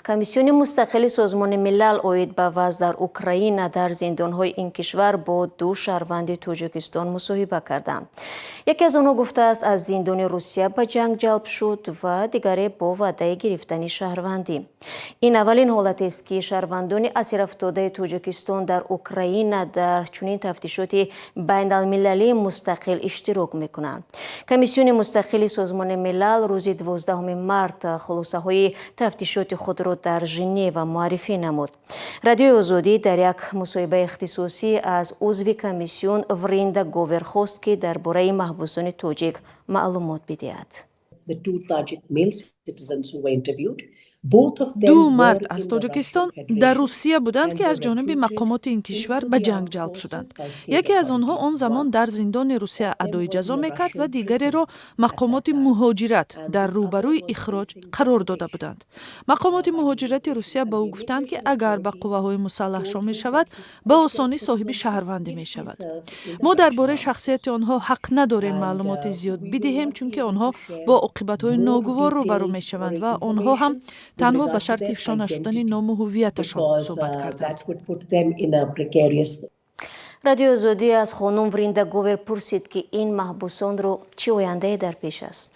Комиссиони мустақили Созмони Милал оид ба вазъ дар Украина дар зиндонҳои ин кишвар бо ду шаҳрванди Тоҷикистон мусоҳиба карданд. Яке аз онҳо гуфтааст, аз зиндони Русия ба ҷанг ҷалб шуд ва дигаре бо ваъдаи гирифтани шаҳрвандӣ. Ин аввалин ҳолатест, ки шаҳрвандони асирафтодаи Тоҷикистон дар Украина дар чунин тафтишоти байналмилалии мустақил иштирок мекунанд. Комиссиони мустақили Созмони Милал рӯзи 12 март хулосаҳои тафтишоти худро дар Женева муаррифӣ намуд. Радиои Озодӣ дар як мусоҳибаи ихтисосӣ аз узви комиссион Вринда Говер хост, ки дар бораи маҳбусони тоҷик маълумот бидиҳад. The two Tajik male citizens who were interviewed, Ду мард аз Тоҷикистон дар Русия буданд, ки аз ҷониби мақомоти ин кишвар ба ҷанг ҷалб шуданд. Яке аз онҳо он замон дар зиндони Русия адои ҷазо мекард ва дигареро мақомоти муҳоҷират дар рӯбарӯи ихроҷ қарор дода буданд. Мақомоти муҳоҷирати Русия ба ӯ гуфтанд, ки агар ба қувваҳои мусаллаҳ шомил шавад, ба осонӣ соҳиби шаҳрвандӣ мешавад. Мо дар бораи шахсияти онҳо ҳақ надорем маълумоти зиёд бидиҳем, чунки онҳо бо оқибатҳои ногувор рӯбарӯ мешаванд ва онҳо ҳам танҳо ба шарти ифшо нашудани ному ҳуввияташон суҳбат карданд. Радиои Озодӣ аз хонум Вринда Говер пурсид, ки ин маҳбусонро чӣ ояндае дар пеш аст.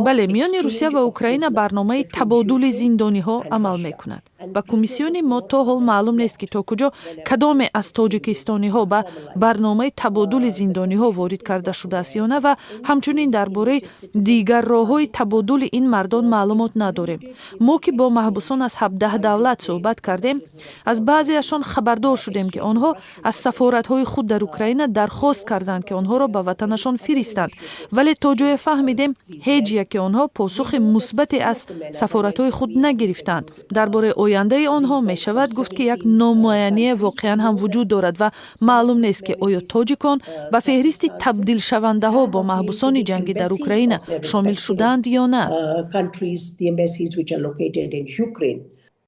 Бале, миёни Русия ва Украина барномаи табодули зиндониҳо амал мекунад. Ба комиссиони мо то ҳол маълум нест, ки то куҷо кадоме аз тоҷикистониҳо ба барномаи табодули зиндониҳо ворид карда шудааст ё на ва ҳамчунин дар бораи дигар роҳҳои табодули ин мардон маълумот надорем. Мо, ки бо маҳбусон аз 17 давлат суҳбат кардем, аз баъзеашон хабардор шудем, ки онҳо аз сафоратҳои худ дар Украина дархост карданд, ки онҳоро ба ватанашон фиристанд, вале то ҷое фаҳмидем, ҳеҷ яке онҳо посухи мусбате аз сафоратҳои худ нагирифтанд. Дар бораи ояндаи онҳо мешавад гуфт, ки як номуайяние воқеан ҳам вуҷуд дорад ва маълум нест, ки оё тоҷикон ба феҳристи табдилшавандаҳо бо маҳбусони ҷангӣ дар Украина шомил шудаанд ё на.